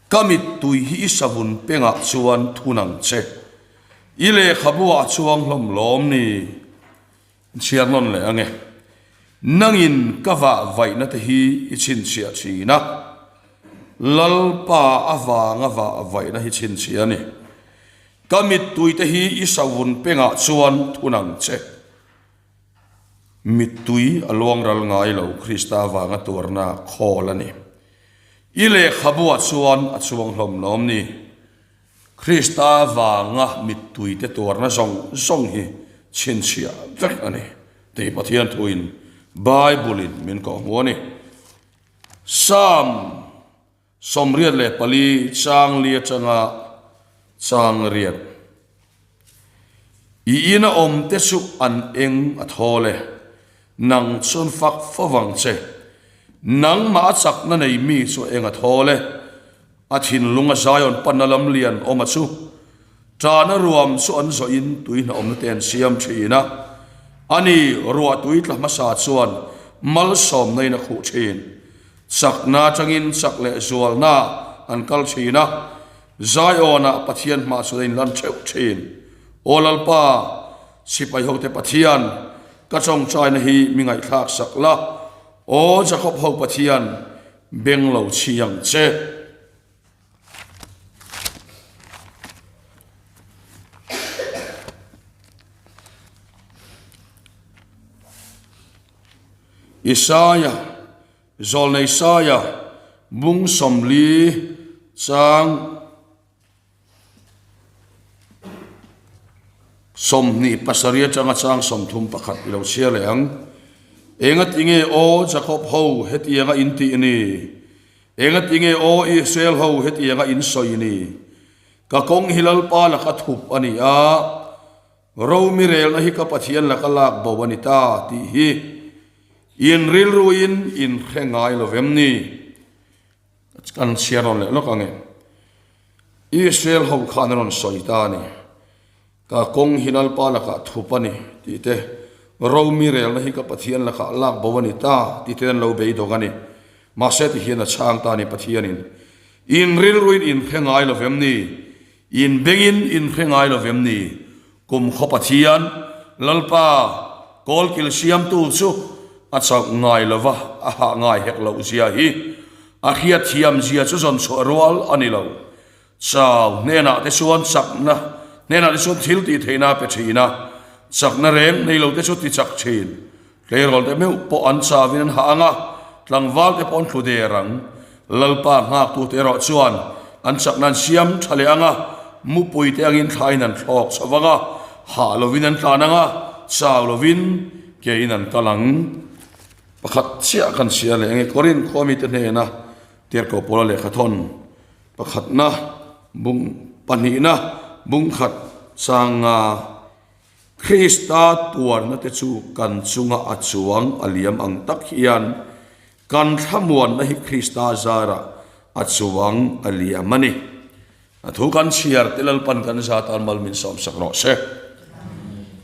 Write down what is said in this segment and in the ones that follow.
Ka mittui hi i savun pengah chuan thun ang che. I lehkhabu ah chuang hlawm lawm ni? Chhiar nawn leh ange. Nangin ka vah vaihna te hi i chhinchhiah thin a. Lalpa avanga vah vaihna hi chhinchhiah a ni. Ka mittui te hi i savun pengah chuan thun ang che. Mittui a luang ral ngai lo, Krista avanga tuarna khawl a ni. I lehkhabuah chuan a chuang hlawm lawm ni? Krista avanga mittui te tuarna zawng zawng hi chhinchhiah vek a ni tih Pathian thuin Bible-in min kawhhmuh a ni. Psalm. 84 chang li atanga chang riat. I ina awm te chu an eng a thawl e, nang chuan fak fo vang che. Nangmah a chakna nei mi chu a eng a thawl e, a thinlung a Zion panna lam lian awm a chu. Ṭahna ruam chu an zawhin tui hnawmna te an siam ṭhin a, ani ruah tui tla hmasa chuan malsawmna in a khuh ṭhin. Chakna atangin chak leh zualna an kal thin a, Zion-ah Pathian hmah chuan a inlan theuh thin. Aw Lalpa, sipai hote Pathian, ka tawngtaina hi mi ngaihthlak sak la, Aw Jakob ho Pathian, beng lo chhi ang che. Isaia, Zawlnei Saia, bung 40 chang 27 atanga chang 31 i lo chhiar leh ang. Engati nge aw Jakob ho hetianga in tih ni? Engati nge aw Israel ho hetianga in sawi ni? Ka kawng hi Lalpa laka thup a ni a. Romi relna hi ka Pathian laka lak bo a ni ta tih hi in rilruin in hre ngai lo vem ni? Kan chhiar rawn leh lawk ang e. Israel ho khan a rawn sawi ta a ni. Ka kawng hi Lalpa lakah thup a ni tih te, Romi relna hi ka Pathian lakah lak bo a ni ta tih te an lo beidawng a ni. Mahse ti hian a chhang ta a ni Pathianin. In rilruin in hre ngai lo vem ni? In bengin in hre ngai lo vem ni? Kum khaw Pathian, Lalpa, kawlkil siamtu chu a chauh ngai lo va, a hah ngai hek loh zia hi. A hriatthiam zia chu zawn chhuah rual a ni lo. Chau hnenah te chuan chakna hnenah te chuan thil tih theihna a pe thin a, chakna reng nei lo te chu ti chak thin. Tleirawl te meuh pawh an chauin an hah ang a, tlangval te pawh an thlu der ang. Lalpa nghaktute erawh chuan an chakna an siam tha leh ang a, mupui te angin thlain an thlawk chho vang a, hah lovin an tlan ang a, chau lovin kein an kal ang. Pakhat chiah kan chhiar leh ang e, Korinth khua mite hnena Tirhkoh Paula lehkhathawn pakhatna bung pahnihna bungkhat changa Krista tuarna te chu kan chunga a chuang a liam ang tak hian kan thlamuanna hi Krista zarah a chuang a liam a ni. A thu kan chhiar te Lalpan kan za tan mal min sawmsak rawh se.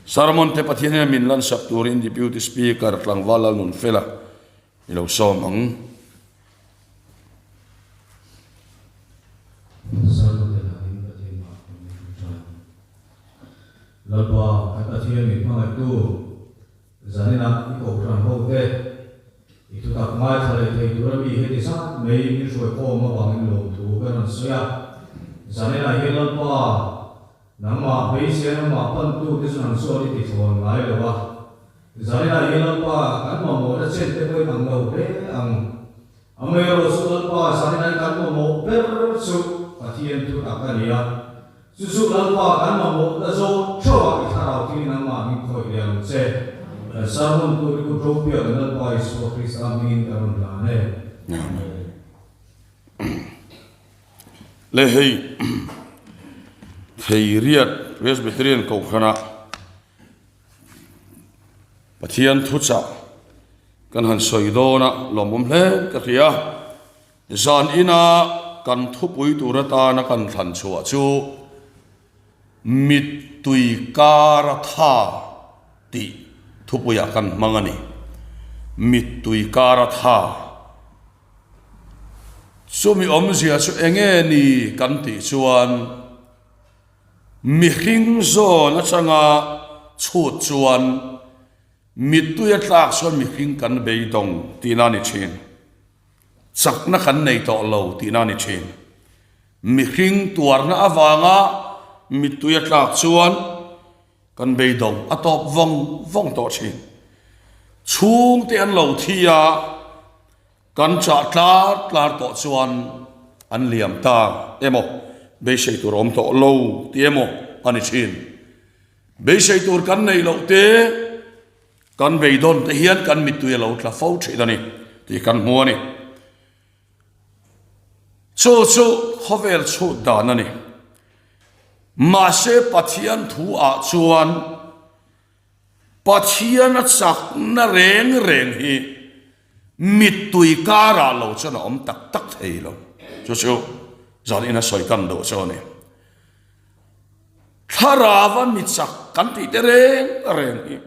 Sermon te Pathian hian min lansak turin Deputy Speaker Tlangval Lalnunfela I lo sawm ang. Sermon te hlangin Pathian mah kan min hmu tan. Lalpa kan Pathian min hmangaihtu zaninah i kohhran ho te i thutak ngaithla leh thei tura mi heti zat mai min hruaikhawm avangin lawmthu kan rawn sawi a. Zaninah hian Lalpa Nangmah hmeichhia nangmah pantu te chu nang chuan i ti thlawn ngai lo a. Zaninah hi Lalpa kan mamawhna chen te pawhin ang lo hle ang. Amaherawh chu Lalpa zaninah hi kan mamawh ber chu Pathian thu tak a ni a. Chu chu Lalpa kan mamawhna zawng theuhah i thlarau thilin nangmah min khawih leh ang che. Kan sermon tur i kut ropia kan Lalpa Isua Krista hmingin ka rawn hlan e. Amen. Le hei Theiriat Presbyterian Kohhrana Pathian thuchah kan han sawi dawn a lawmawm hle ka hria. Zan ina kan thupui tur atana kan thlan chhuah chu Mittui kara tha tih thupuiah kan hmang a ni. Mittui kara tha. Chumi awmzia chu enge ni kan tih chuan mihring zawn atanga chhut chuan mittui a tlak chuan mihring kan beidawng tihna a ni thin. Chakna kan nei tawh lo tihna a ni thin. Mihring tuarna avanga mittui a tlak chuan kan beidawng a tawp vawng vawng tawh thin. Chhungte an lo thi a. Kan chah tlar tlar tawh chuan an liam ta emaw, beisei tur awm tawh lo ti emaw a ni thin. Beisei tur kan neih loh te, kan beidawn te hian kan mittui a lo tla fo thin a ni tih kan hmu a ni. Chu chu khawvel chhut dan a ni. Mahse Pathian thu ah chuan Pathian a chakna reng reng hi mittui karah lo chuan a awm tak tak thei lo. Chu chu zan ina sawi kan duh chu a ni. Thlarava mi chak kan tih te reng reng hi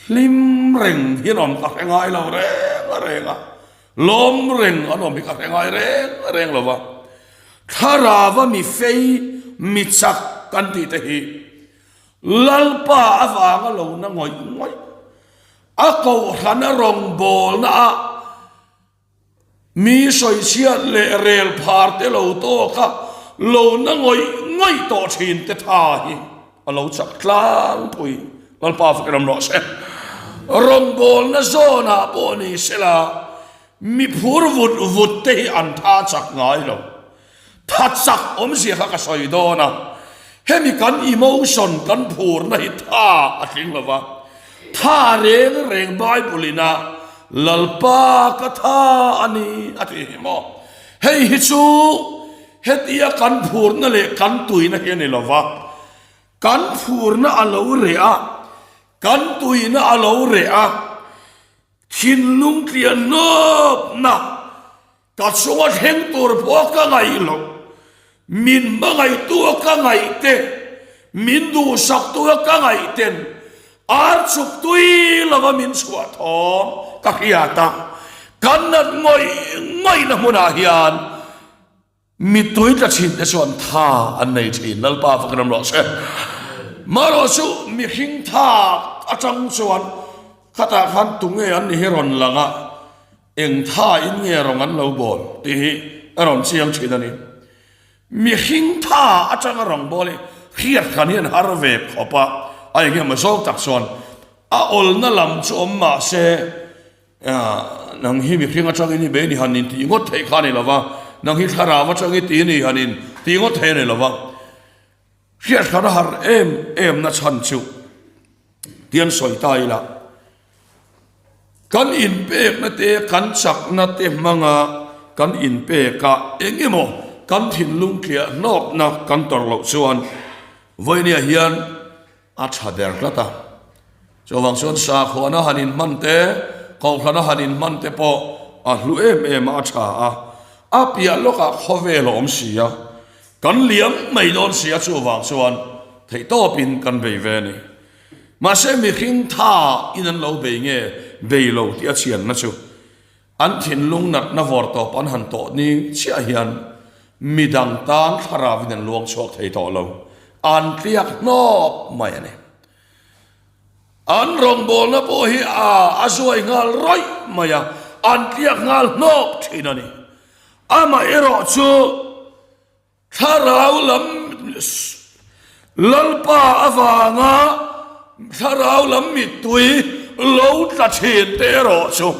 hlim reng hian awm ka hre ngai lo reng reng a, lawm reng an awm hi ka hre ngai reng reng lo va. Thlarava mi fei mi chak kan tih te hi Lalpa avanga lo na ngawih ngawih, a kohhrana rawngbawlna ah mi sawichhiat leh rel phar te lo tawk a lo na ngawih ngawih tawh thin te tha hi a lo chak tlangpui. Lalpa fak ram rawh se. Rawngbawlna zawnah pawh ni sela mi phur vut vut te hi an tha chak ngai lo. Tha chak awmzia kha ka sawi dawn a, hemi kan emotion kan phurna hi tha a tling lo va, tha reng reng Bible in a Lalpa ka tha a ni a tih hi maw? Hei hi chu hetia kan phurna leh kan tuina hi a ni lo va, kan phurna a lo reh a, kan tuina a lo reh a, thinlung tlian nawpna Ka chunga thleng tur pawh ka ngaih loh, min hmangaihtu a ka ngaih te, min duhsaktu a ka ngaih ten ar chuk tui lova min chhuah thawm ka hriat a, kan nat ngawih ngawihna hmunah hian mittui tla thin te chuan tha an nei thin. Lalpa fak ram rawh se. Marawh chu mihring tha atang chuan khatah khan tunge an ni hi rawn lang a, Eng tha in nge rawng an lo bawl tih hi a rawn chiang thin a ni. Mihring tha atanga rawng bawl hi hriat khan hian har ve khawp a, a eng emaw zawng tak chuan a awlna lam chu awm mah se nang hi mihring atangin i bei ni han in tih ngawt theih kha a ni lo va, nang hi thlarau atang i ti ni han in tih ngawt theih a ni lo va. Hriat khan a har em em na chhan chu tian sawi ta ila. Kan inpekna te, kan chakna te hmanga kan inpek a, eng emaw kan thinlung tliah hnawkna kan tawrh loh chuan vawinia hian a tha der tlat a. Chuvang chuan sakhuana han inhman te, kohhrana han inhman te pawh a hlu em em a, a tha a. A piah lawkah khawvel a awm si a, kan liam mai dawn si a, chuvang chuan theihtawpin kan bei ve a ni. Mahse mihring tha in an lo bei nge bei lo tih a chianna chu an thinlung natna vawr tawp an han tawh ni chiah hian midang tan thlarau in an luang chhuak thei tawh lo, an tliak hnawp mai a ni. An rawngbawlna pawh hi a a zuai nghal rawih mai a, an tliak nghal hnawp thin a ni. Amaherawh chu. Thlarau lam Lalpa avanga thlarau lam mittui lo tla thin te erawh chu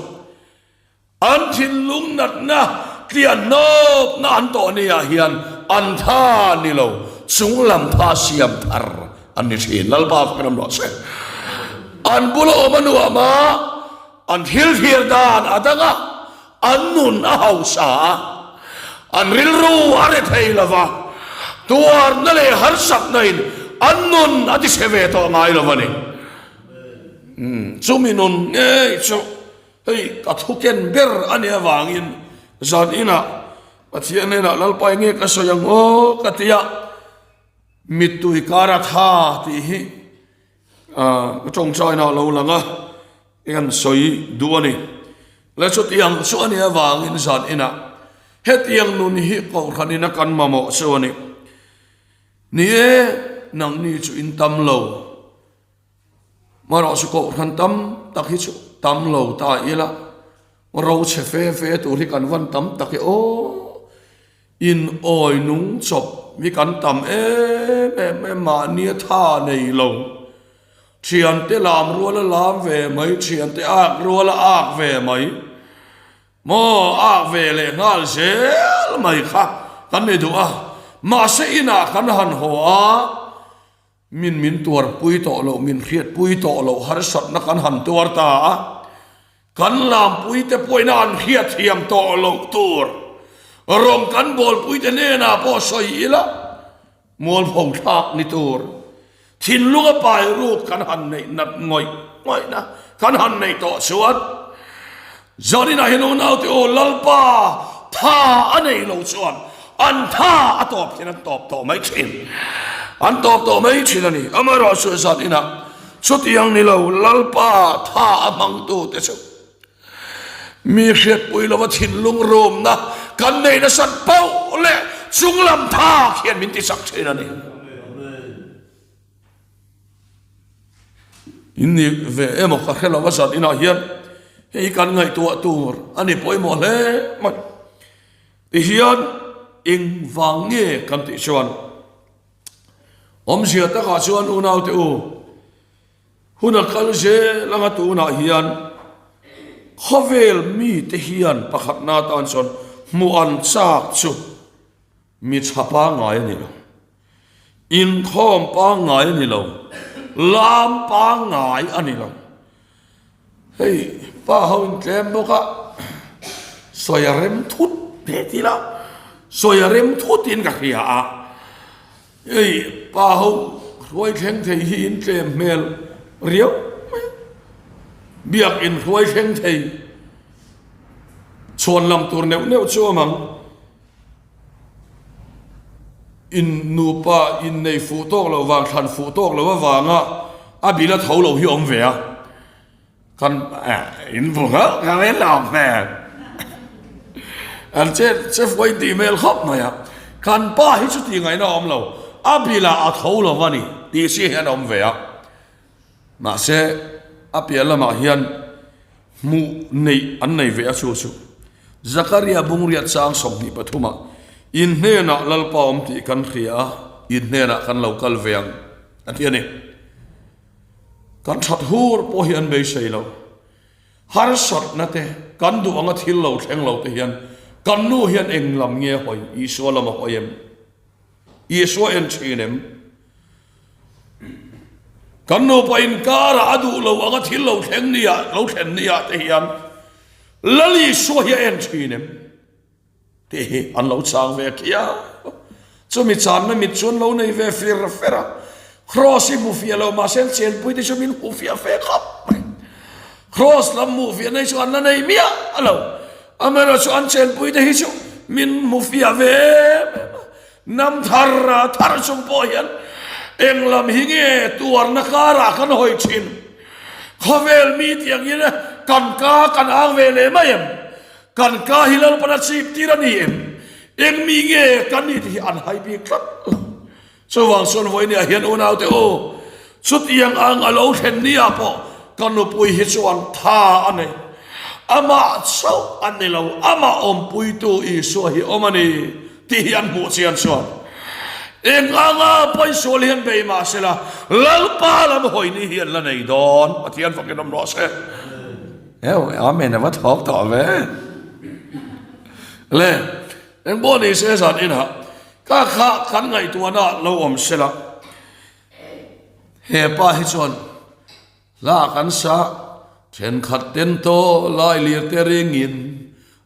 an thinlung natna tlian nawpna an tawh ni ah hian an tha ni lo chung lam tha siam thar an ni thin. Lalpa fak ram rawh se. An bula awm a nuam a, an thil thlir dan a dang a, An nun a hausa a, an rilru a re thei lo va, tuarna leh harsatna in an nun a ti chhe ve tawh ngai lo a ni. Chumi nun ngei chu hei ka thu ken ber a nih avangin zan inah Pathian hnenah Lalpa enge ka sawi ang aw ka ti a, mittui kar a tha tih hi Ka tawngtaina a lo lang a, eng an sawi duh a ni. Le chutiang chu a nih avangin zan inah hetiang nun hi kohhran ina kan mamawh chu a ni. Ni e, nangni chu in tam lo. Marawh chu kohhran tam tak hi chu tam lo ta ila, ro chhe fe fe tur hi kan van tam tak e aw. In awi nung chawp hi kan tam em em em mahni a tha nei lo. Thiante lam rual a lam ve mai, thiante ak rual a ak ve mai. Maw ak ve leh nghal zel mai kha kan ni duh a. Mahse inah kan han haw a, min min tuarpui tawh loh, min hriatpui tawh loh harsatna kan han tuar ta a. Kan lampuite pawhin an hriatthiam tawh loh tur rawng kan bawlpuite hnenah pawh sawi ila, mualpho thlak ni tur thinlunga pai ruk kan han neih nat ngawih ngawihna kan han neih tawh chuan zaninah hian unaute aw Lalpa tha a nei lo chuan an tha a tawp hian an tawp tawh mai thin an tawp tawh mai thin a ni. Amaherawhchu zaninah Chutiang ni lo, Lalpa tha a hmangtute chu mi hriatpui lova thinlung rumna kan nei nasat poh leh chunglam tha khian min tichak thin a ni. In ni ve emaw ka hre lo a zan inah hian hei hi kan ngaihtuah tur a ni pawimawh hle mai. Tihian engvang nge kan tih chuan Awmzia takah chuan unaute u, hun a kal zel anga tunah hian khawvel mite hian pakhatna atan chuan hmuh an chak chu mi tha pangngai a ni lo, inkhawm pangngai a ni lo, lam pangngai a ni lo. Hei pa ho in tlem bawk a, sawi a rem thut teh tih lah sawi a rem thut in ka hria a, hei pa ho hruai thleng thei hi in tlem hmel riau mai a, biak in hruai thleng thei chhuan lam tur neuh neuh chu awm ang, in nupa in nei fuh tawk loh vang thlan fuh tawk loh avanga a bil a tho lo hi awm ve a kan in bu nghal nghal in lo hmel an che che fuai tih hmel khawp mai a kan pa hi chu tih ngaihna awm lo a bilah a tho lo a ni tih si hian awm ve a mahse a piah lamah hian Hmuh neih an nei ve a chu chu Zakaria bungriat chang 23 ah in hnenah Lalpa awm tih kan hria a, in hnenah kan lo kal ve ang a ti a ni. Kan that hur pawh hi an beisei lo. Harsatna te, kan duh anga thil lo thleng lo te hian kan nu hian eng lam nge a hawi? Isua lam a hawi em? Isua en thin em? Kan nupa inkarah a duh lo anga thil lo thleng nia, lo thlen nia te hian Lal Isua hi a en thin em? Tih hi an lo chang ve khiau. Chumi channa mit chu an lo nei ve fir fer a. Kraws hi hmu fiah lo mahse an chenpui te chu min hmu fiah fe khawp mai. Kraws lam hmuh fiah nei chu an la nei miah lo. Amaherawhchu an chenpui te hi chu min hmu fiah ve em em a. Hnam thar a thar chung pawh hian eng lam hi nge tuarna karah kan hawi thin? Khawvel mi tih angin kan ka kan ang ve leh mai em? Kan ka hi Lalpan a chip tir a ni em? Eng mi nge kan ni tih hi an hai bik tlat lo. Chuvang chuan vawinia hian unaute u, chutiang ang a lo thlen nia pawh ka nupui hi chuan tha a nei. Amah chauh a ni lo, amah awmpuitu Isua hi awm a ni. Tih hi an hmuh chian chuan eng anga pawisual hian bei mah sela Lalpa lam hawi ni hi an la nei dawn. Pathian fakin awm rawh se. Eu, amen a va thawk tawh ve. Le, eng pawh ni se zan inah ka kha kan ngaihtuahna lo awm sela. He pa hi chuan Hla kan sa, thenkhat ten taw lai lir te ringin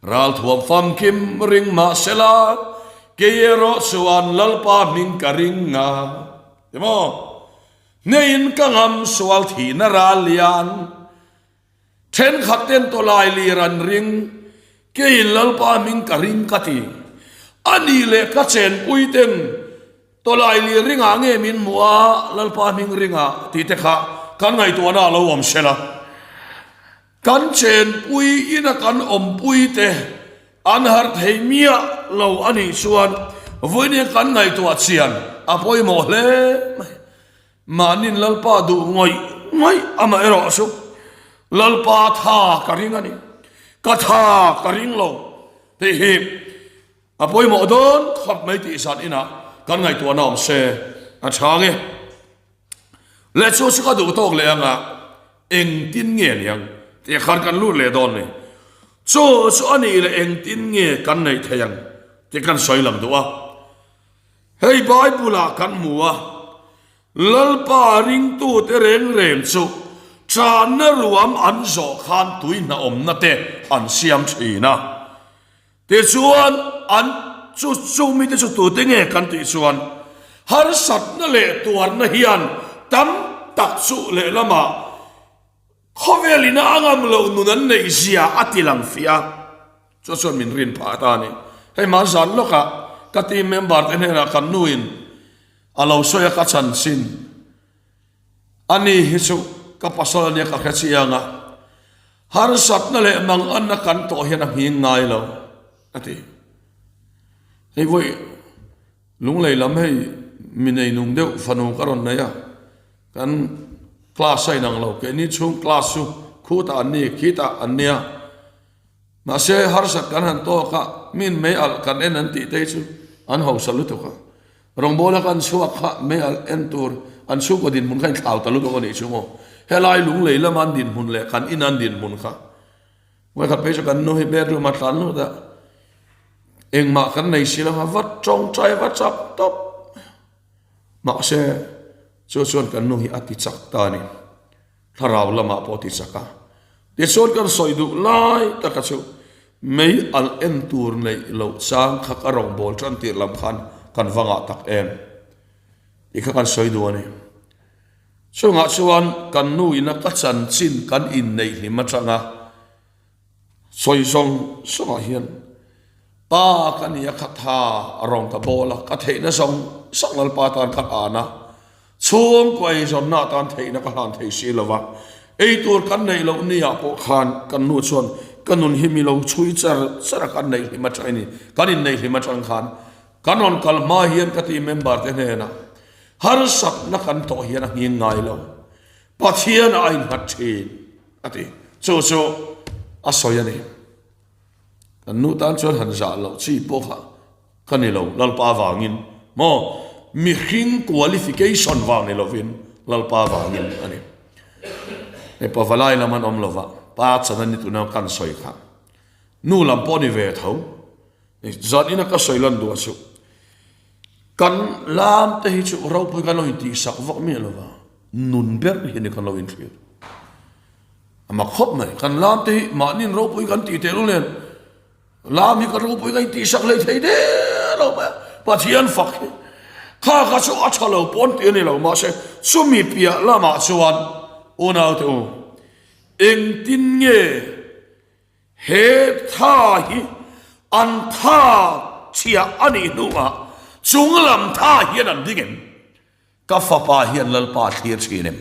ralthuam famkim ring mah sela, kei erawh chuan Lalpa hming ka ring a. Emaw, hneiin ka ngam sual thihna ral lian, thenkhat ten taw lai lir an ring, keiin Lalpa hming ka ring ka ti. A nih leh ka chenpui ten Tawlai lir ringah nge min hmuh a, Lalpa hming ringah tih te kha kan ngaihtuahna a lo awm sel a. Kan chenpui ina kan awmpui te an harh thei miah lo a nih chuan vawiin kan ngaihtuah chian a pawimawh hle mai. Mahnin Lalpa duh ngawih ngawih amaherawh chu Lalpa tha ka ring a ni, ka tha ka ring lo tih hi a pawimawh dawn khawp mai tih zan inah kan ngaihtuahna awm se a tha nge. Leh chu chu ka duh tawk leh anga engtin nge niang tih khan kan lut leh dawn ni. Chu chu a nih leh engtin nge kan neih thei ang tih kan sawi lang duh a. Hei Bible ah kan hmu a, Lalpa ringtute reng reng chu tanna ruam an zawh khan tui hna awmna te an siam thin a. Tichuan, an chu chu mite chu tute nge kan tih chuan harsatna leh tuarna hian tam tak chu lehlamah khawvel ina a ngam loh nun an neih zia a ti lang fiah a, chu chuan min rin phah ta a ni. Hei mah zan lawkah ka team member te hnenah kan nuin a lo sawi a ka chanchin. Ani hi chu ka pasal ania ka hre chiang a, harsatna leh manganna kan tawh hian a nghing ngai lo a ti. Hei vawi lunglei lam hei mi nei nung deuh fanu ka rawn nei a, kan class a inang lo, keini chhung class chu khutah an ni khitah an nia, mahse harsat kan han tawk a, min mei alh kan en an tih te hi chu an hausa lutuk a. Rawngbawla kan chhuak kha mei alh en tur an chhungkaw dinhmun kha inthlau ta lutuk a nih chu maw? Helai lunglei lama an dinhmun leh kan ina an dinhmun kha vawikhat phei chu kan nu hi bedroom a tlan lut a, engmah kan nei si lo a, va tawngtai va chak tawp. Mahse chu chuan kan nu hi a ti chak ta a ni. Thlarau lamah pawh ti chak a. Tichuan kan sawi duh lai taka chu mei alh en tur neih loh chang kha ka rawngbâwl tan tir lam khan kan va ngah tak em tih kha kan sawi duh a ni. Chungah chuan kan nu ina ka chanchin kan inneih hlim atanga Sawi zawng zawngah hian Pa ka ni a kha tha a rawn ka bawl a, ka theihna zawng zawng Lalpa tan ka hlan a, chhungkaw eizawnna atan theihna ka hlan thei si lo va, ei tur kan neih loh ni ah pawh khan kan nu chuan ka nun hi mi lo chhui char char a kan neih hlim atang a ni, kan inneih hlim atang khan kan rawn kal hma hian ka ti member te hnenah harsatna kan tawh hian a nghing ngai lo, Pathian a innghat thin. A ti. Chu chu a sawi a ni. Kan nu tan chuan han zah loh chi pawh kha ka ni lo, Lalpa vangin maw? Mihring qualification vang ni lovin Lalpa vangin a ni. Hei pavalai lam an awm lova, pa chan a ni tuna kan sawi kha. Nu lam pawh ni ve tho. Zan ina ka sawi lan duh chu kan lam te hi chu ropui kan lo intihsak vak miah lova. Nun ber hi ni kan lo inthlir. A mak khawp mai. Kan lam te hi mahni ropui kan tih teh lul nen lam hi kan ropui kan intihsak hlei thei der lo mai a. Pathian fak hi kha kha chu a tha lo pawn tih a ni lo mahse chumi piah lamah chuan unaute u engtin nge He tha hi an tha chhiah a nih hnuah chunglam tha hian an ding em? Ka fapa hian Lalpa thlir thin em?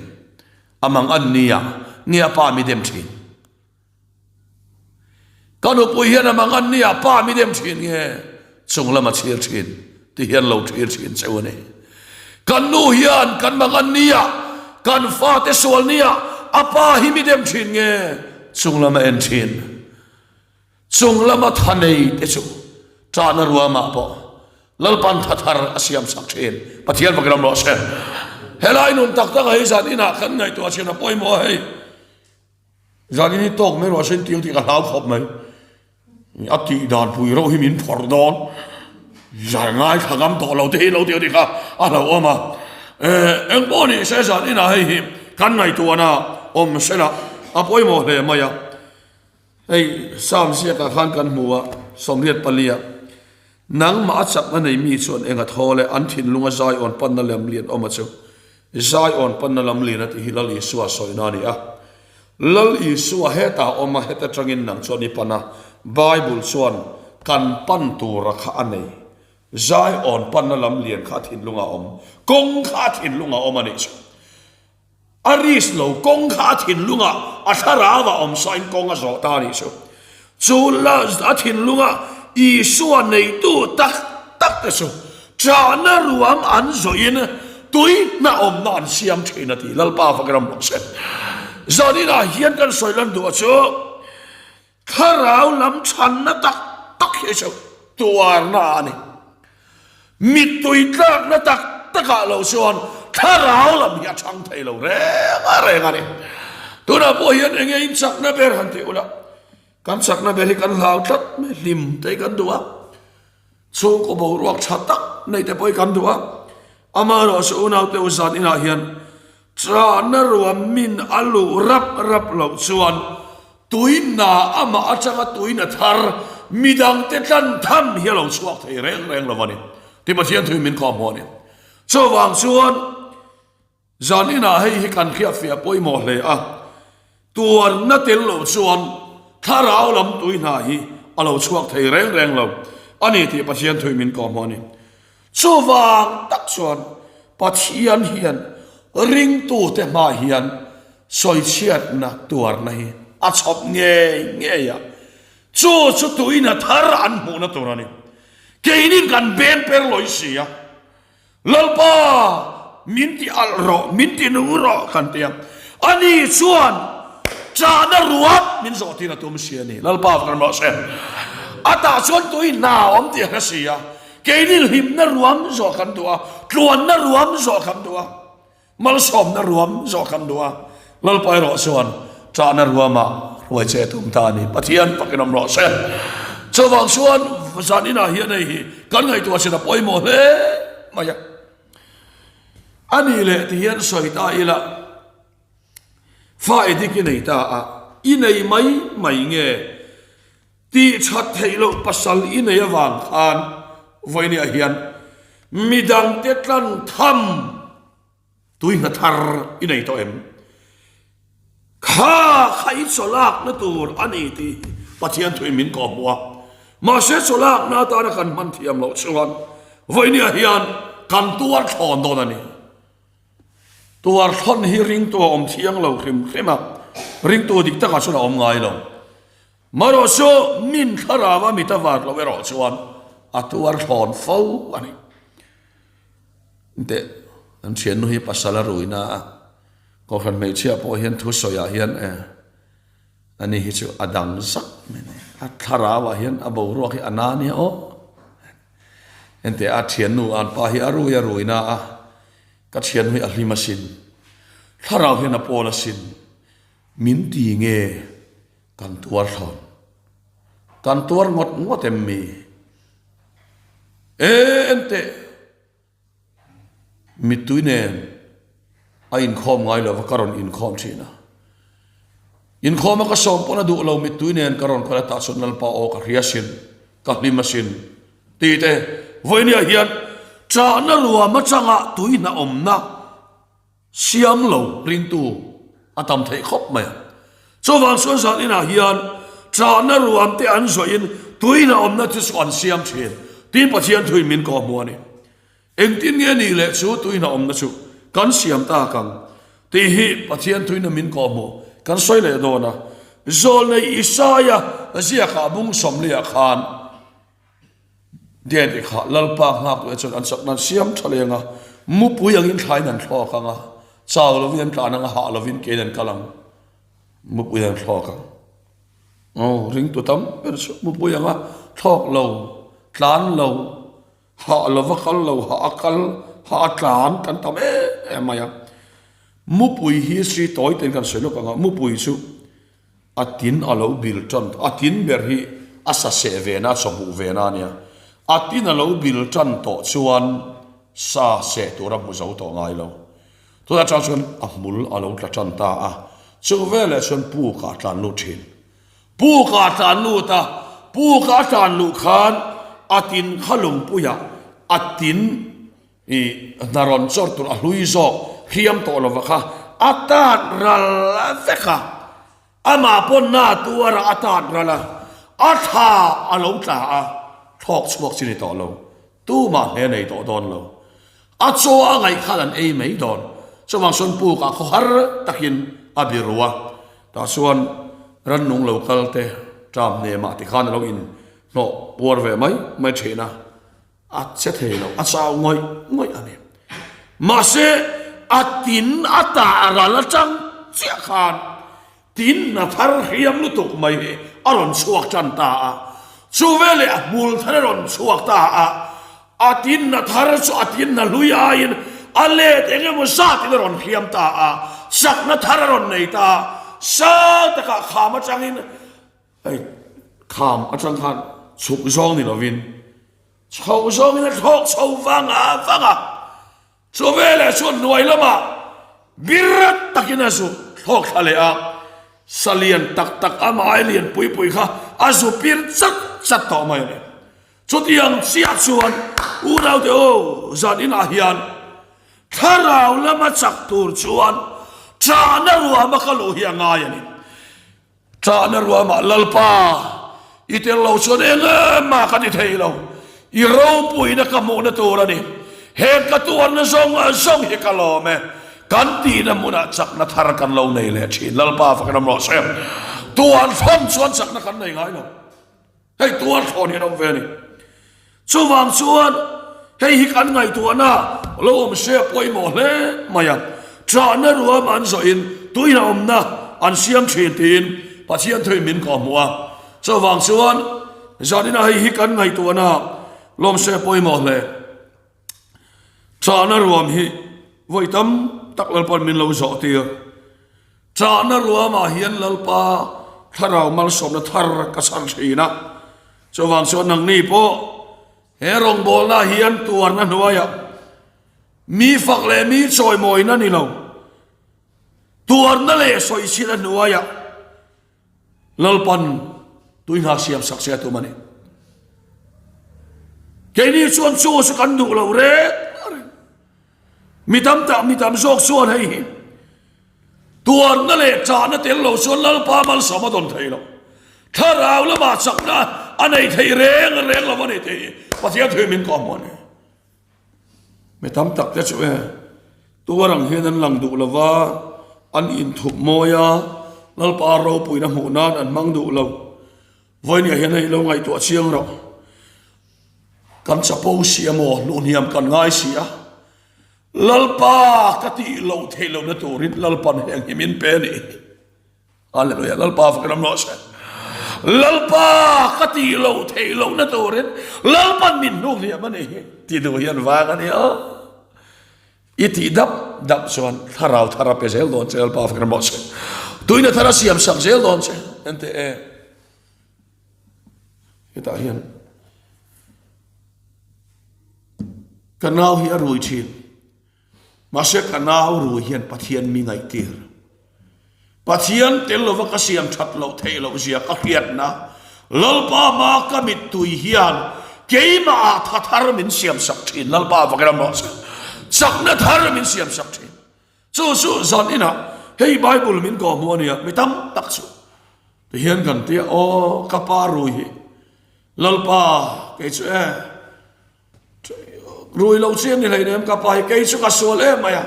A mang an nia, nge a pa mi dem thin? Ka nupui hian a mang an nia, pa mi dem thin nge chunglam a thlir thin? Ti hian lo thlir thin cheu a ni. Kan nu hian kan mang an nia, kan fate sual nia, a pa hi mi dem thin nge chunglam a en thin? Chung lama tha nei te chu tahna ruamah pawh Lalpan tha thar a siam sak thin. Pathian fak ram rawh se. Helai nun tak tak a hei zan inah kan ngaihtuah thin a pawimawh a hei. Zan in hi tawk mai rawh se in tih ang tih ka hlau khawp mai. A tih dan pui reuh hi min phawrh dawn. Zan ngaithla ngam tawh lo te hi lo tih a ni kha a hlauhawm a. Engpawh ni se zan inah hei hi kan ngaihtuahna awm sela a pawimawh hle mai a. Hei Psalm ziakah khan kan hmu a, 84 ah, Nangmah a chakna nei mi chuan eng a thaw le, an thinlunga Zion panna lam lian awm a chu. Zion panna lam lian a tih hi Lal Isua sawina a ni a. Lal Isua hetah a awm a, heta tangin nang chuan i pan a. Bible chuan kan pan tura kha a nei. Zion panna lam lian kha a thinlungah a awm. Kawng kha a thinlungah a awm a nih chu. A risk lo, kawng kha a thinlungah a thlarau a awm sain kawng a zawh ta a nih chu. Chu la a thinlunga Isua neitu tak tak te chu chahna ruam an zawhin tui hna awmna an siam thin a ti. Lalpa fak ram bawk se. Zaninah hian kan sawi lan duh a chu thlarau lam chhanna tak tak hi chu tuarna a ni. Mittui tlakna tak takah lo chuan thlarau lam hi a chhang thei lo reng a reng a ni. Tunah pawh hian eng nge in chakna ber han tih ula, kan chakna ber hi kan hlau tlat mai, hlim te hi kan duh a, chhungkaw boruak tha tak nei te pawh hi kan duh a, amaherawhchu unaute u zan inah hian Chahna ruam min a luh rap rap loh chuan tuina amah atanga tuina thar midangte tlan tham hi a lo chhuak thei reng reng lo a ni tih Pathian thu in min kawhhmuh a ni. Chuvang chuan zan inah hei hi kan hriatfiah pawimawh hle a, tuarna tel loh chuan thlarau lam tui hna hi a lo chhuak thei reng reng lo a ni tih Pathian thu in min kawhhmuh a ni. Chuvang tak chuan Pathian hian ringtute hmaah hian sawichhiatna tuarna hi a chhawp ngei ngei a, chu chu tuina thar an hmuhna tur a ni. Keinin kan beng per lawi si a, Lalpa min ti alh rawh, min ti nung rawh kan ti a, ani chuan chahna ruat min zawh tir a tum si a ni. Lalpa kan rawh se. A tah chuan tui hna awm tih a hre si a. Keini hlimna ruam zawh kan duh a, tluanna ruam zawh kan duh a, malsawmna ruam zawh kan duh a, Lalpa erawh chuan ṭahna ruamah hruai che tum ta a ni. Pathian fakin awm rawh se. Chuvang chuan zan inah hian hei hi kan ngaihtuah chin a pawimawh hle mai a. A nih leh ti hian sawi ta ila, fa edik i nei ta a, i nei mai mai nge? Tih that theih loh pasal i nei avang khan vawinia hian midangte tlan tham tui hna thar i nei tawh em? Kha kha i chawlakna tur a ni tih Pathian thuin min kawhhmuh a. Mahse chawlakna atana kan hman thiam loh chuan vawinia hian kan tuar thlawn dawn a ni. Tuar thlawn hi ringtu a awm thiang lo hrim hrim a, ringtu dik takah chuan a awm ngai lo. Marawh chu min thlarau a mit a var lo erawh chuan a tuar thlawn fo a ni. Teh, an thiannu hi pasal a ruina a, Kohhran hmeichhia pawh hian thusawiah hian e, ani hi chu a dang zak mai a ni. A thlarauah hian a boruak hi a na nia aw. Enteh, a thiannu an pa hi a rui a ruina a, ka thiannu hi a hlim asin, thlarau hian a pawl asin, min ti nge? Kan tuar thlawn. Kan tuar ngawt ngawt em mi? E enteh! Mittui nen a inkhawm ngai lova ka rawn inkhawm thin a. Inkhawm a ka sawm pawn a duh lo mittui nen ka rawn kal a tah chuan Lalpa aw ka hria sin, ka hlim asin tih te vawinia hian chahna ruam atanga tuihna awmna Siam lo ringtu a tam theih khawp mai a. Chuvang chuan zan inah hian chahna ruam te an zawhin tuina awmna te chu an siam thin. Tin Pathian thuin min kawhhmuh a ni. Engtin nge nih leh chu tuina awmna chu kan siam tak ang tih hi Pathian thuina min kawhhmuh kan sawi leh dawn a. Zawlnei Isaia ziakah bung sawmliah khan Dede kha Lalpa nghak leh chuan an chakna an siam tha leng a, mupui angin thlain an thlawk ang a, chau lovin an tlan ang a, hah lovin kein an kal ang, mupui an thlawk ang. Aw, ringtu tam ber chu mupui anga thlawk lo, tlan lo, hah lova kal lo, hah a kal, hah a tlan kan tam em em mai a. Mupui hi sri tawi tein kan sawi lawk ang a, mupui chu A tin a lo bil tan, a tin ber hi a sa seh ve na, a chawhmuh ve na a nia. A tin a lo bil tan tawh chuan sa seh tur a hmu zo tawh ngai lo. Tunah chang chuan a hmul a lo tla tan ta a, chu veleh chuan puk ah tlan lut thin. Puk ah tlan lut a, puk a tlan luh khan a tin kha lungpuiah a tin I hna rawn chawr tur a hlui zawk hriam tawh lova kha a tat ral vek a, amah pawn na tuar a a tat ral a, a thla a lo tla a, thlawk chhuak chi ni tawh lo, tumah hne nei tawh dawn lo, a chaw a ngaih khan an ei mai dawn. Chuvang chuan pukah khaw har takin a biru a, tah chuan rannung lo kal te ṭam hnemah tikhan a lo in hnawh puar ve mai mai ṭhin a, a che thei lo, a chau ngawih ngawih a ni. Mahse, a tin a tah ral aṭang chiah khan tin a thar hriam lutuk mai hi a rawn chhuak ṭan ta a, chu veleh a hmul thar a rawn chhuak ta a, a tin a thar chu a tin a hlui aiin a let eng emaw zatin a rawn hriam ta a, chakna thar a rawn nei ta a, sang takah kham aṭangin Hei kham atang khan chhuk zawng ni lovin chho zawngin a thlawk chho vang a vang a, chu veleh chuan hnuai lamah birat takin a zu thlawk thla leh a, sa lian tak tak a hmai lian pui pui kha a zu pir chat chat tawh mai a ni. Chutiang chiah chuan unaute aw zan inah hian thlarau lama chak tur chuan chahna ruama ka luh hi a ngai a ni. Chahna ruamah Lalpa, i tel lo chuan eng emah ka ti thei lo. I ropuina ka hmuhna tur a ni. Heng ka tuarna zawng zawng hi ka lawm e. Kan tihna hmunah chakna thar kan lo nei leh thin. Lalpa fak ram rawh se. Tuan thawn chuan chakna kan nei ngai lo. Hei tuar thawn hi an awm ve a ni. Chuvang chuan hei hi kan ngaihtuahna lo awm se a pawimawh hle mai a. Chahna ruam an zawhin tuina awmna an siam thin tiin Pathian thuin min kawhhmuh a. Chuvang chuan zanina hei hi kan ngaihtuahna lo awm se a pawimawh hle. Chahna ruam hi vawi tam tak Lalpa'n min lo zawh tir. Chahna ruamah hian Lalpa thlarau malsawmna thar ka chhan thin a. Chuvang chuan nangni pawh he rawngbawlna hian tuarna hnuaiah mi fak leh mi chawimawina ni lo, tuarna leh sawichhina hnuaiah Lalpan tui hna siam sak se a tum a ni. Keini chuan chu chu kan duh lo reng reng. Mi tam tak mi tam zawk chuan hei hi tuarna leh chahna tel lo chuan Lalpa malsawm a dawn thei lo. Thlarau lamah chakna a nei thei reng reng lo a ni tih hi Pathian thu min kawhhmuh a ni. Mi tam tak te chu e tuar ang hian an lang duh lo va, an inthup mawi a, Lalpa ropuina hmuh nan an hmang duh lo. Vawinia hian hei lo ngaihtuah chiang rawh. Kan chapo si a maw, hnuhhniam kan ngai si a. Lalpa ka tih loh theih lohna turin Lalpan heng hi min pe a nih hi. Hallelujah, Lalpa fakin awm rawh se. Lalpa ka tih loh theih lohna turin Lalpan min hnuhhniam a nih hi ti duh hian vang a ni a. I tih dap dap chuan thlarau thar a pe zel dawn che Lalpa fakin awm rawh se. Tuina thar a siam sak zel dawn che. Ente e. Hetah hian ka nau hi a rui thin. Mahse ka nau rui hian Pathian mi ngaihtir. Pathian tel lova ka siam that loh theih loh zia ka hriatna Lalpa hma ka mittui hian keimah ah tha thar min siam sak thin. Lalpa vakin a mawh che. Chakna thar min siam sak thin. Chu chu zan inah hei Bible min kawhhmuh a nia mi tam tak chu tihian kan tia aw ka pa rui hi Lalpa kei chu e rui lo chi ani hlei nem ka pa hi kei chu ka sual em mai a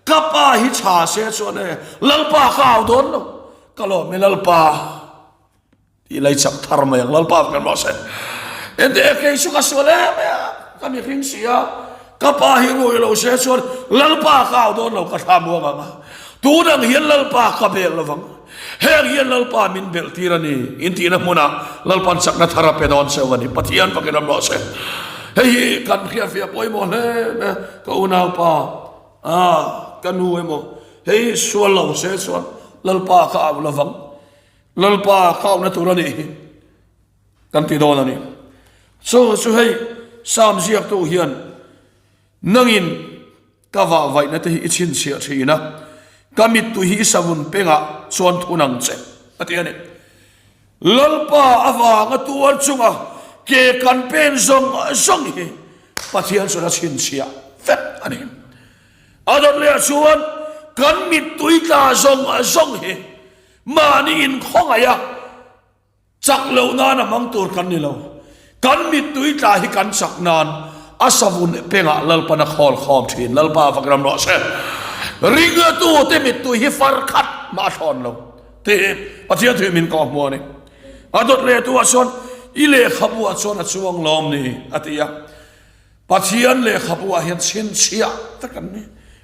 ka pa hi tha se chuan e Lalpa ka au dawn lo ka lawm e Lalpa Tih lei chak thar mai ang Lalpa kan rawh se. Ente e kei chu ka sual em mai a, ka mihring si a, ka pa hi rui lo se chuan Lalpa ka au dawn lo ka thla muang ang a, tun ang hian Lalpa ka bel lovang, heng hian Lalpa min belh tir a ni in tihna hmunah Lalpa'n chakna thar a pe dawn cheu a ni, Pathian fakin awm rawh se. Hei hi kan hriatfiah pawimawh hle mai a, ka unaupa a ka nu emaw hei sual lo se chuan Lalpa ka au lovang. Lalpa khauna tur a nih hi kan ti dawn a ni. Chu chu hei Sam ziaktu hian nangin ka vahvaihna te hi i chhinchhiah thin a, ka mittui hi i savun pengah chuan thun ang che a ti a ni. Lalpa avanga tuar chunga ke kan pen zawng zawng hi Pathian chuan a chhinchhiah vek a ni. A dawt leh chuan kan mittui tla zawng zawng hi Mahni inkhawngaih a, chak loh nan a hmang tur kan ni lo. Kan mittui tla hi kan chak nan a savun pengah Lalpan a khawl khawm thin. Lalpa fak ram rawh se. Ringlatute mittui hi far khat mah a thlawn lo tih hi Pathian thuih min kawh hmu a ni. A dawt lehtu ah chuan i lehkhabu ah chuan a chuang lawm ni a ti a. Pathian lehkhabu ah hian chhinchhiah vek an ni.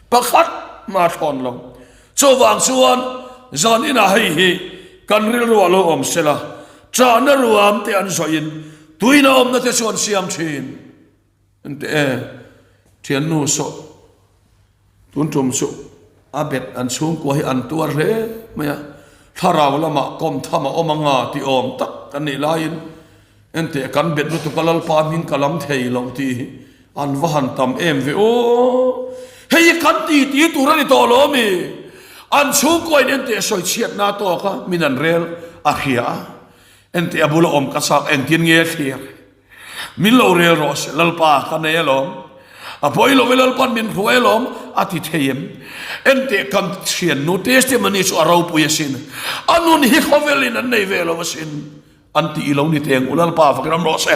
Pakhat mah a thlawn lo. Chuvang chuan zan inah hei hi kan rilru ah lo awm sela, chahna ruam te an zawhin tuina awmna te chu an siam thin. Ente e, thiannu sawh tun tum chu a bet an chhungkua hi an tuar hle mai a, thlarau lamah kawm tham a awm anga tih awm tak kan nih laiin ente kan bet lutuk a Lalpa hming ka lam thei lo tih hi an va han tam em ve aw. Hei hi kan ti ti tur a ni tawh lo ami? An chhungkua in ente sawi chhiatna tawk a min an rel a hria a, ente a bula awm ka chak engtin nge a thlir? Min lo rel rawh se, Lalpa ka nei alawm. A pawi lo e Lalpan min hruai alawm a ti thei em? Enteh kan thiannu testimony chu a ropui asin. A nun hi khawvelin an nei ve lo asin. An tih lo ni teng u Lalpa fakin awm rawh se.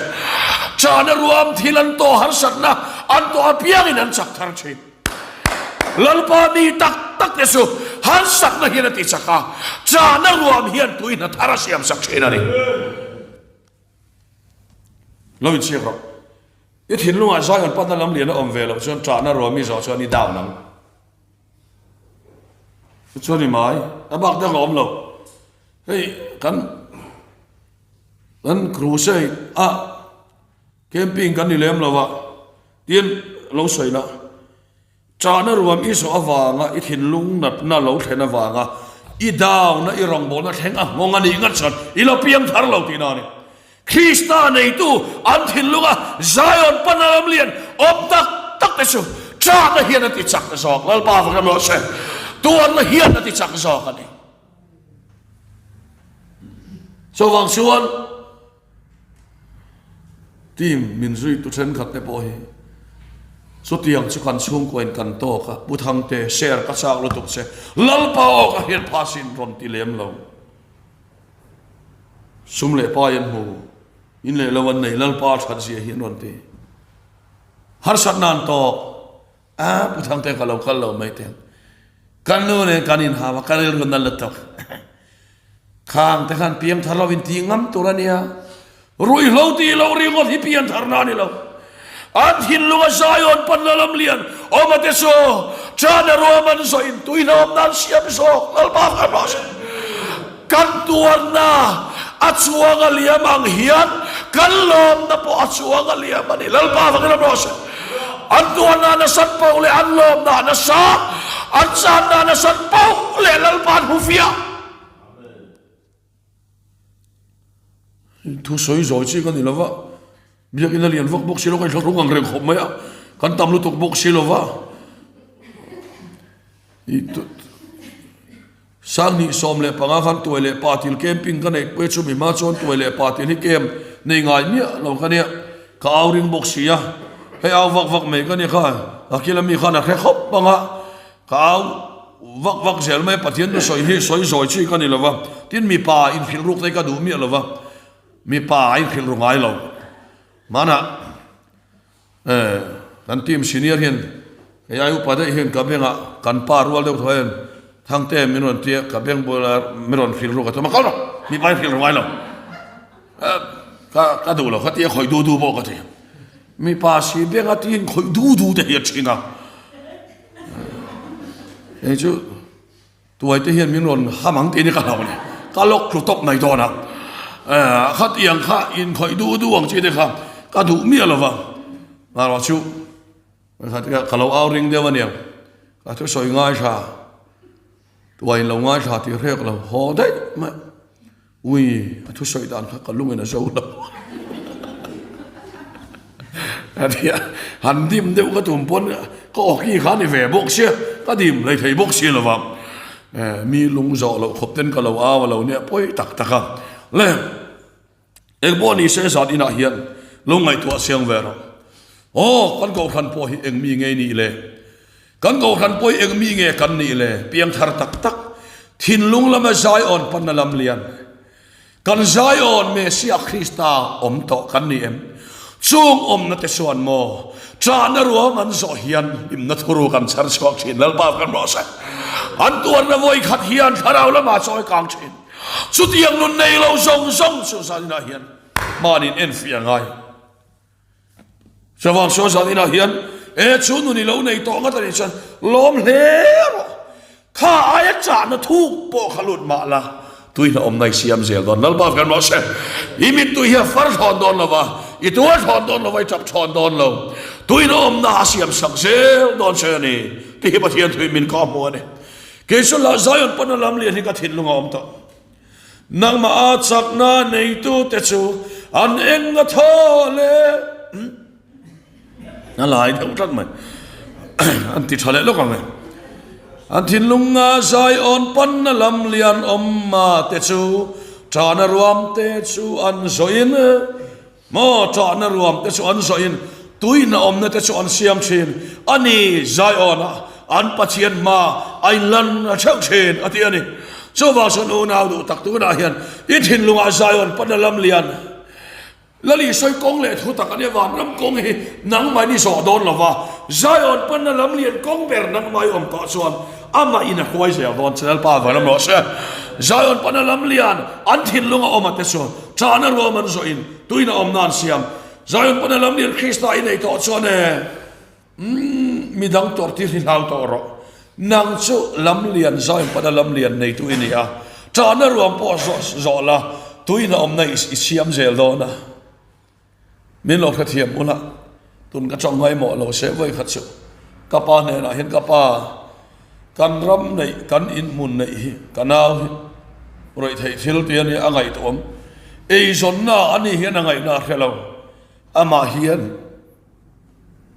Chana ruam thil an tawh harsatna an tawh apiangin an chak thar thin. Lalpa mi tak tak te chu harsatna hian a ti chak a, chana ruam hian tui hna thar a siam sak thin a ni. Lo inchhiak rawh. I thinlungah Zion panna lam lian a awm ve loh chuan ṭahna ruami zawh chuan i down ang. Chuan i mai, a bak dang a awm lo. Hei kan kan crusade a camping kan ni lem lo a, tin lo sawi la. Chahna ruam i zawh avanga i thinlung natna lo thlen avanga i down-a i rawngbawlna thleng a nghawng a nih ngat chuan i lo piang thar lo tihna a ni. Krista neitu an thinlunga Zion pana lam lian awm tak tak te chu chahna hian a ti chak zawk. Lalpa vak ram rawh se. Tuarna hian a ti chak zawk a ni. Chuvang chuan Team min zuitu thenkhat te pawh hi chutiang chu kan chhungkuain kan tawk a, Pu Thangte, share ka chak lutuk che, Lalpa aw ka hriat phah sin rawn ti lem lo. Sum leh pai an hmu, in leh lo an nei, Lalpa that zia hi an rawn ti. Harsatna an tawk, a Pu Thangte ka lo kal lo mai teng. Kan nu nen kan inhau a, ka rilru na lutuk. Khang te khan piang thar lo in ti ngam tur a nia. Ruihhlo tih lo ringawt hi pian thar na a ni lo. An thinlung a Zion panna lam lian awm a te chu Chana ruam an zawh in tui hlawm nan siam zawk Lalpa kha rawh se. Kan tuarna a chuang a liam ang hian kan lawmna pawh a chuang a liam a ni Lalpa vangin awm rawh se. An tuarna nasat poh leh an lawmna nasa, an channa nasat poh leh Lalpa an hmu fiah. Thu sawi zawi chi ka ni lo va, biakinn a lian vak bawk si lo, ka inhla rung ang reng khawp mai a, kan tam lutuk bawk si lo va. Sanghnih 15 khan tuai leh patil camping ka neih pui a, chumi hma chuan tuai leh patil hi camp nei ngai miah lo ka nia, ka au ring bawk si a, hei au vak vak mai ka nia kha, a kila mi khan a hre khawp ang a, ka au vak vak zel mai a, Pathian chu sawi hi sawi zawi chi ka ni lo va, tin mipa inhrilh ruk te hi ka duh miah lo va, mipa a inhrilh ru ngai lo, hmanah. Eh, kan team senior hian kei ai upa daih hian ka bengah kan pa rual deuh thaw hian Thangte min rawn tia ka beng bulah min rawn hrilh ruk a tum a, kal rawh, mipa in hrilh ru ngai lo. Eh, ka ka duh lo, ka tia khawih du du pawh ka ti. Mipa si benga tiin khawih du du te hi a thin a. Hei chu Tuai te hian min rawn ham ang tih ni ka hlau a ni. Ka lawk tlu tawp mai dawn a. Khatiang kha inkhawih duh duh ang chi te kha ka duh miah lo va. Marawh chu ka lo au ring deuh a niang. Ka thusawi ngaithla, tuai in lo ngaithla tih hrek lo haw daih mai. Ui, a thusawi dan kha ka lungin a zo lo. A ti a, han dim deuh ka tum pawn ka awki kha a ni ve bawk sia, ka dim hlei thei bawk si lo va. Mi lung zawh loh khawp ten ka lo au a lo nia pawi tak tak a. Le, eng pawh ni se zan inah hian lo ngaihtuah chiang ve rawh. Aw, kan kohhran pawh hi eng mi nge nih le? Kan kohhran pawh hi eng mi nge kan nih le? Piangthar tak tak, thinlung lama Zion panna lam lian. Kan Zion Messiah Krista awm tawh kan ni em? Chung awmna te chuan maw ṭahna ruam an zawh hian hlimna thuruk an chhar chhuak ṭhin Lalpa kan rawh se. An tuarna vawi khat hian thlarau lamah chawi kang ṭhin. Chutiang nun nei lo zawng zawng chu zaninah hian hmanin enfiah a ngai. Chuvang chuan zaninah hian e chu nun i lo nei tawh ngat a nih chuan lawm hle rawh. Kha aia chahna thuk pawh kha lut mah la, tui hlauhawmna i siam zel dawn. Lalpa kan rawh se, i mittui hi a far thawn dawn lo va, i tuar thawn dawn lo va, i tap thawn dawn lo. Tui hlauhawmna a siam sak zel dawn che a ni tih hi Pathian thuin min kawh hmu a ni. Kei chu lah Zion pana lam lian hi ka thinlung a awm tawh. Nangmah a chakna neitute chu an eng a thaw le. A lai deuh tlat mai. An ti tha leh lawk ang e. An thinlunga Zion panna lam lian awmma te chu ṭahna ruam te chu an zawhin, maw ṭahna ruam te chu an zawhin tuihna awmna te chu an siam ṭhin a ni. Zion-ah an Pathian hma a inlan a ṭheuh ṭhin a ti a ni. Chuvang chuan unau duh tak tunah hian i thinlungah Zion panna lam lian Lali sawi kawng leh thu tak a nia vanram kawng hi nangmah in i zawh dawn lo va, Zion panna lam lian kawng ber nangmah i awm tawh chuan amah in a hruai zel dawn che Lalpa vanram rawh se. Zion panna lam lian an thinlung a awm a te chuan ṭahna ruam an zawh in tuin a awmna an siam. Zion panna lam lian Krista i nei tawh chuan e umm midang tawrh tir hi hlau tawh rawh. Nang chu lam lian Zion pana lam lian neitu i ni a, ṭahna ruam pawh zawh zawh la, tuin a awmna i siam zel dawn a. Min lo hrethiam ula, tun ka chawng ngaimawh lo se vawi kha chu ka pa hnenah hian ka pa kan ram neih kan inhmun neih hi ka nau hi rawih theih thil ti a nia a ngaihtuahawm eizawnna a ni hian a ngaihna a hre lo amah hian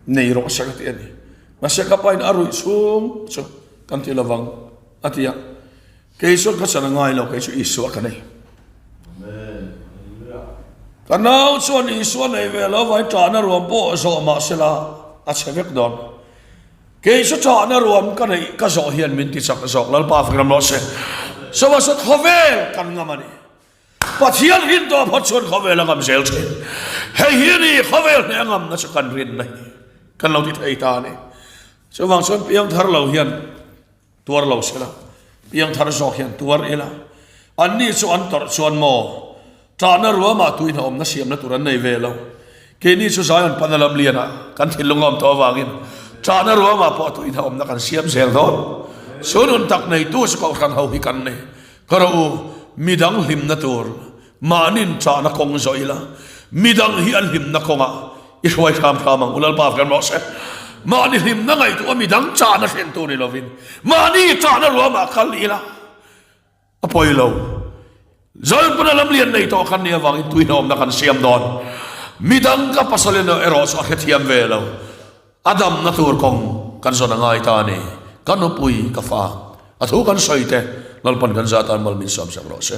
Nei rawh se ka ti a ni. Mahse ka pain a ruih chhung chu kan ti lovang a ti a. Kei chuan ka chan a ngai lo, kei chu Isua ka nei. Ka nau chuan Isua nei ve lo vai ṭahna ruam pawh zawh mah se la a chhe vek dawn. Kei chu ṭahna ruam ka neih ka zawh hian min ti chak zawk Lalpa fak ram rawh se. Sawasa khawvel kan ngam a ni. Pathian rin tawh phawt chuan khawvel a ngam zel thin. Hei hi a ni, khawvel hneh a ngamna chu kan rinna hi kan lo ti thei ta a ni. Chuvang chuan piangthar lo hian tuar lo sela, piangthar zawk hian tuar ila. Anni chu an tawrh chuan maw ṭahna ruamah tuihna awmna siamna tur an nei ve lo. Keini chu Zion pana lam lianah kan thinlung awm tawh avangin ṭahna ruamah pawh tuihna awmna kan siam zel dawn. Chu nun tak neitu chu Kohhran ho hi kan ni. Ka rawh u, midang hlimna tur mahnin chahna kawng zawh ila, midang hi an hlimna kawngah i hruai hram hram ang u Lalpa kan rawh se. Mahni hlimna ngaihtuah midang chahna hlen tur ni lovin mahni chahna ruamah kal ila a pawi lo. Zalpuna lam lian nei tawh kan nih avangin tuihnawmna kan siam dawn. Midang ka pasal erawh chu a hrethiam ve lo. A damna tur kawng kan zawn a ngai ta a ni. Ka nupui, ka fa, a thu kan sawi te Lalpan kan zah tan mal min sawm sak rawh se.